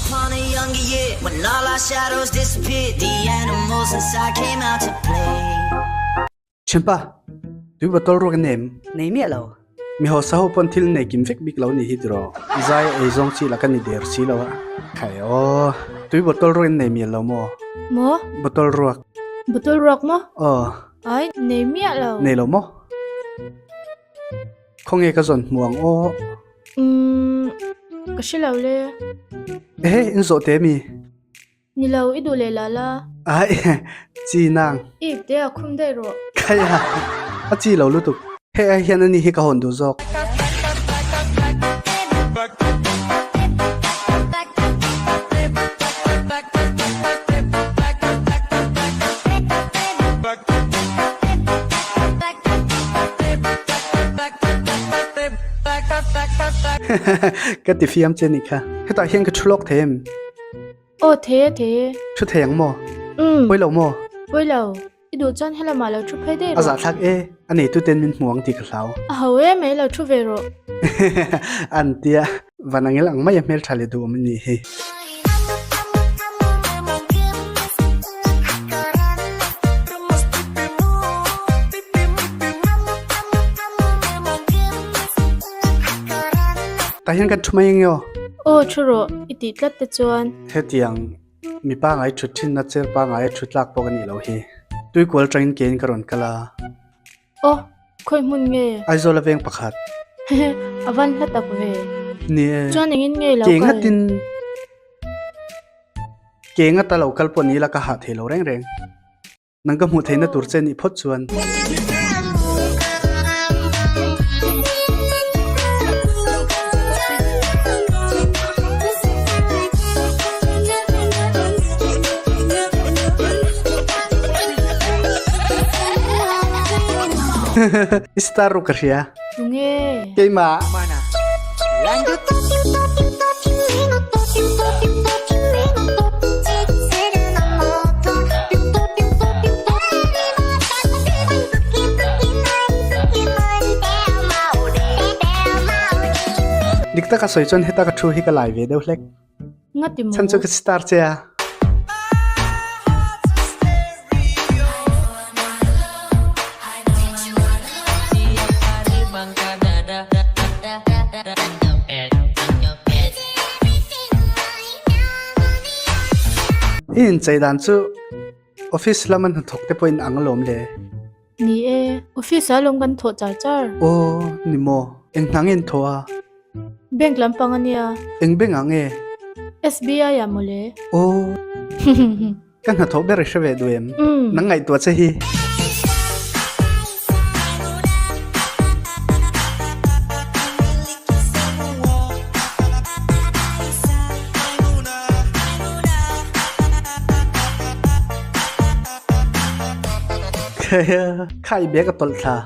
upon a younger year, when all our shadows disappeared, the animals inside came out to play. Thianpa, tui bottle ruak in em? Nei miah lo. Mi hausa ho pawn thil nei kim vek bik lo nih hi tiraw? Zai ei zawng chi lah ka ni der si lo a. Khai aw, tui bottle ruak in nei miah lo maw? Maw? Bottle ruak. Bottle ruak maw? Aw. Ai, nei miah lo. Nei lo maw? Khawnge ka zawn hmu ang aw? Umm, ka hre lo le. Ehe, in zawh te mi? Ni lo, i duh leh la la. Ai, chi nang. I ip te a khum daih rawh. Khaia, a chi lo lutuk. Hei ai hian ani hi ka hawn duh zawk. Ka ti fiam che ni kha. Hetah hian ka thu lawk thei em? Aw thei e thei e. Thu thei ang maw? Umm. Pawi lo maw? Pawi lo. I duh chuan helamah lo thu phei daih rawh. A zahthlak e. A neitu ten min hmu ang tih ka hlau. A ho e mai lo thu ve rawh. An tia. Van angel ang mai a hmeltha leh duh awm a nih hi. Tah hian kan thu mai ang emaw? Aw thu rawh, i tih tlat te chuan. Hetiang mi pangai thut thinna chair pangai a thu tlak pawh ka nih loh hi. Tuikual tangin kein ka rawn kal a. Aw, khawi hmun nge? Aizawl a veng pakhat. Hehe, a van hla tak ve. Ni e. Chuan engin nge lo kal? Ke ngatin ke ngata lo kal pawh ni ila ka hah thei lo reng reng. Nang ka hmuh theihna tur che nih phawt chuan. I star ru ka hria. Tunge. Keimah. Mana? Lanjut. Dik taka sawi chuan heta ka thu hi ka lai ve deuh hlek. Nga ti maw? Chhan chu ka star che a. I inchei dan chu office lama hnathawk te pawhin ang alawm le. Ni e, office ah lawm kan thawh char char. Aw, ni maw? Eng hna nge in thawh a? Bank lampang a nia. Eng bank ah nge? SBI ah mawle. Aw. Ka hnathawh ber i hre ve duh em? Nang ngaihtuah che hi. Kha i bag a tawlh thla.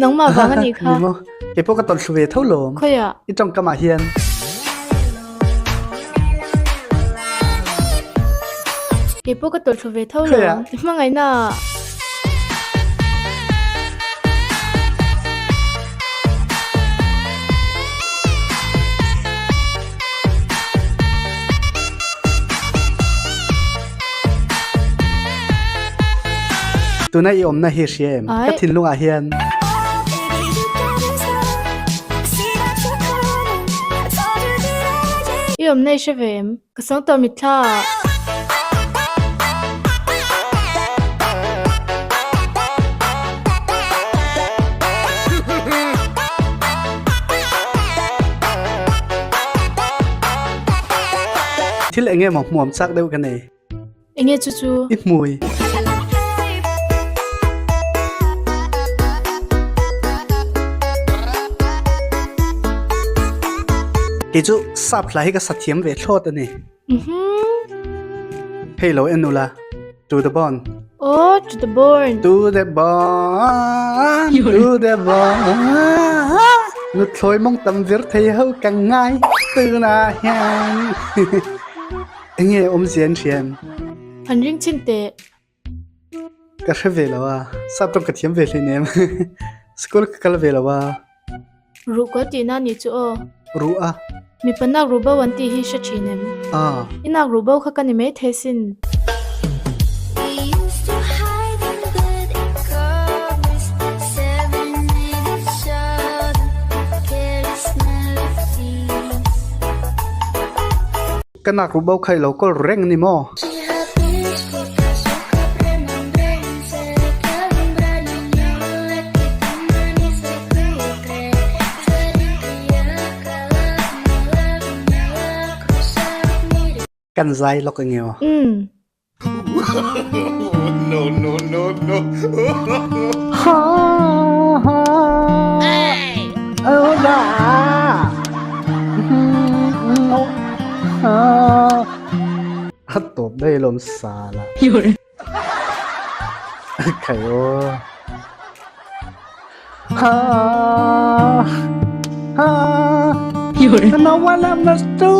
Nangmah vang a nih kha. Ni maw? Kei pawh ka tawlh thlu ve tho lawm. Khawiah? I tawngkam ah hian. Kei pawh ka tawlh thlu ve tho lawm. Khawiah? I hmangaihna ah. Tuna i awmna hi hria em? Ka thinlungah hian. I awmna i hre ve em? Ka sawng tawh mitthla ah. Thil eng emaw hmuam chak deuh ka nei. Enge chu chu? I hmui. Kei chu sap hla hi ka sa thiam ve thlawt a ni. Hei lo en ula. To the bone. Oh, to the bone. To the bone. To the bone. Nuthlawi mawng tam vir thei ho ka ngai tuna hian. Enge awmzia an hria em? An ring chin teh. Ka hre ve lo a. Sap tawng ka thiam ve hlei nem. School ka kal ve lo a. Ruh kual tihna ni chu aw. Ruh a. Mipa nak ruh bo an tih hi hre thin em? Ah. I nak ruh bo kha ka ni mai thei sin. Ka nak ruh bo kha i lo kawl reng ni maw? Kan zai lawk eng emaw? Umm. No, no, no, no. Ha ha. Oh da. A tawp daih lawm sala. Khai aw. Ha ha. Nawala mastu.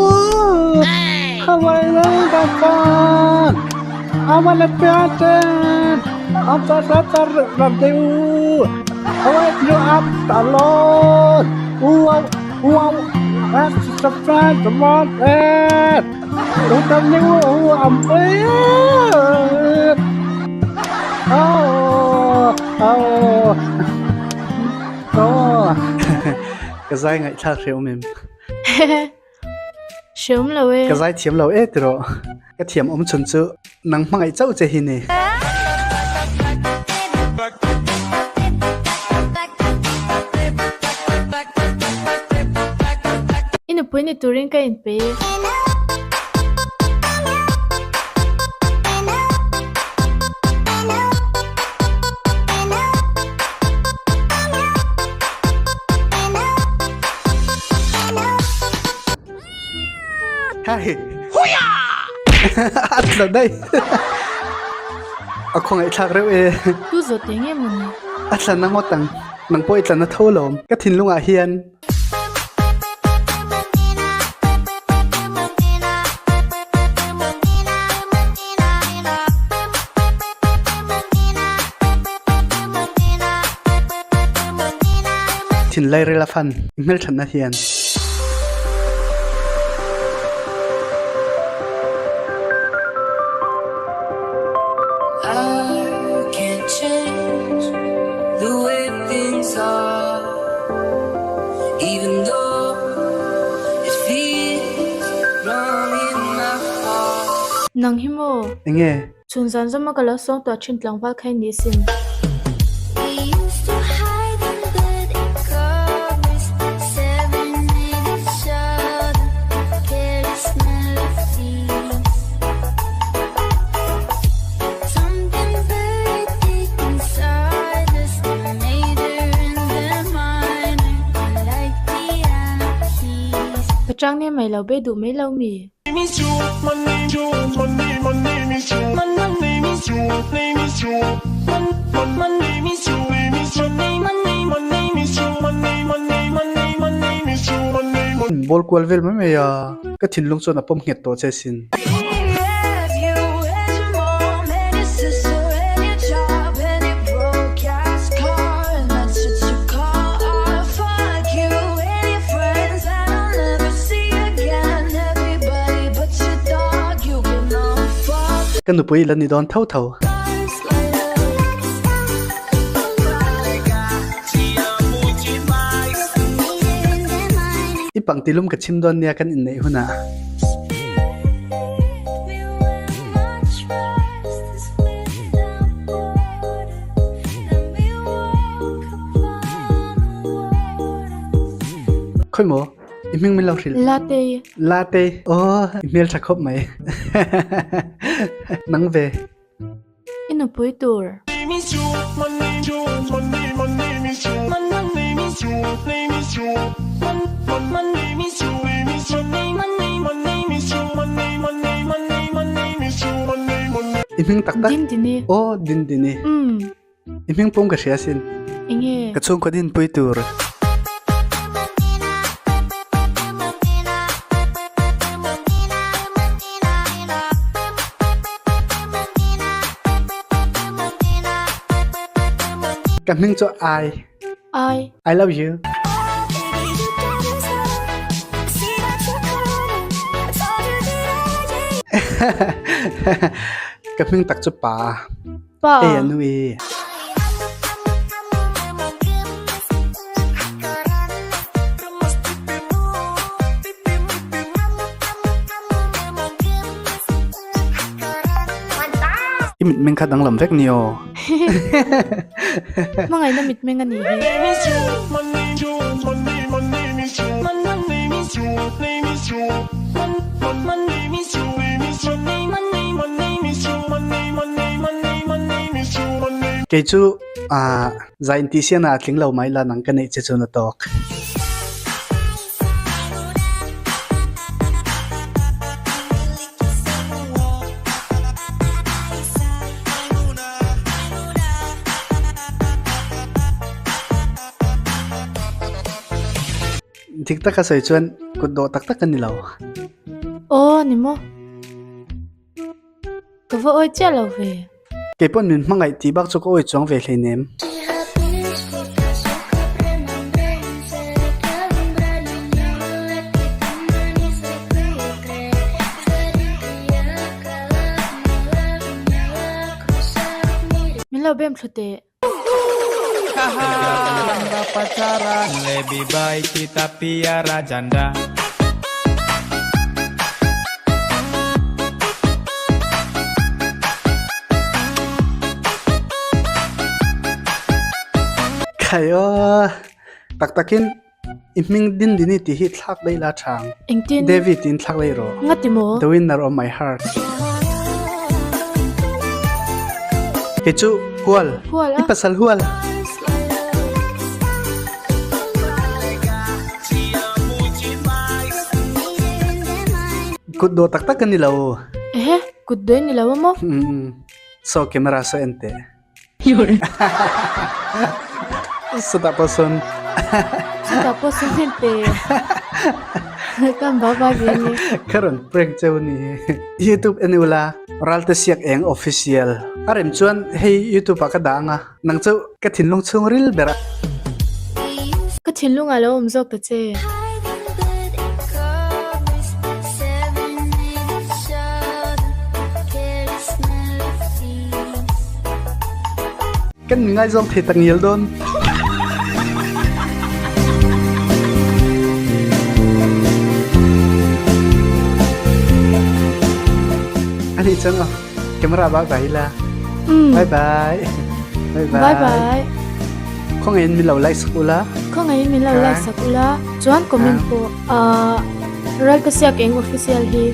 Hawai lang dapat. Awala piaten. Apa ratar rabdeu. Hawai yo up talon. Uau uau. That's the friend the one. Ka zai ngaihthlak hreawm em? Hreawm lo e. Ka zai thiam lo e tiraw. Ka thiam awm chhun chu nang hmangaih chauh che hi ni. I nupui ni turin ka inpe. Hai. A tla daih. A khawngaihthlak reuh e. Tu zawt teh nge maw ni? A tla na ngawt ang. Nang pawh i tla na tho lawm. Ka thinlungah hian. Thinlai ril a fan. I hmelthatna hian. Nang hi maw? Enge? Chhun zan zawma ka lo sawng tawh thin tlangval kha i ni sin. Pachang nia mai lo be duh mai lo mi? Ball kual vel mai mai a, ka thinlung chuan a pawm nghet tawh che sin. Ka nupui la ni dawn tho tho. I pangtilum ka chim dawn nia kan inneih hunah. Khoi maw? I hming min lo hrilh. Latte. Latte. Oh, i hmel tha khawp mai. Nang ve. I nupui tur. I hming tak tak. Dindini. Aw, Dindini. Umm. I hming pawm ka hria sin. Enge? Ka chhungkaw dinpui tur. Ka hming chu I. I. I love you. Ka hming tak chu pa. Pa. Ei a nui. I mitmeng kha danglam vek ni aw. Hmangaihna mitmeng a nih hi. Kei chu zai intihsiana a tling lo mai la nang ka neih che chuan a tawk. Dik taka sawi chuan kut dawh tak tak a ni lo. Aw ni maw? Ka va awi chiah lo ve. Kei pawh min hmangaih tih bak chu ka awi chuang ve hleinem. Min lo bem thlu teh. Lebih baik kita piara janda. Khai aw, tak takin i hming din dini tih hi thlak lei la thang. Engtin? David tiin thlak lei rawh. Nga ti maw? The winner of my heart. Kei chu hual. Hual a? I pasal hual. Kut dawh tak tak a ni lo. Ehe, kut dawh i ni lo a maw? Saw camera saw en teh. Chutah pawh sawn. Chutah pawh sawn en teh. Kan bye bye ve ni. Ka rawn prank cheu ni. YouTube en ula Ralte Siak Eng Official. A rem chuan hei YouTube ah ka dah ang a. Nang chu ka thinlung chhung ril ber a. Ka thinlung ah lo awm zawk ta che. Kan mi ngaizawng thei tak ngial dawn. Ani chuan aw camera bak dah ila. Bye bye. Bye bye. Bye bye. Khawngaihin min lo like sak ula. Khawngaihin min lo like sak ula. Chuan comment pawh ah Ralkasiak eng official hi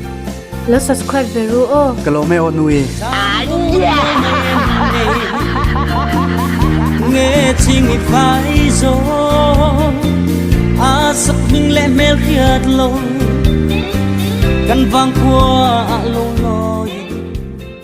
lo subscribe ve ru aw. Ka lawm e aw nui. Nge ching i phai zo a sak hming leh hmel hriat lo kan vang khua a lo lo.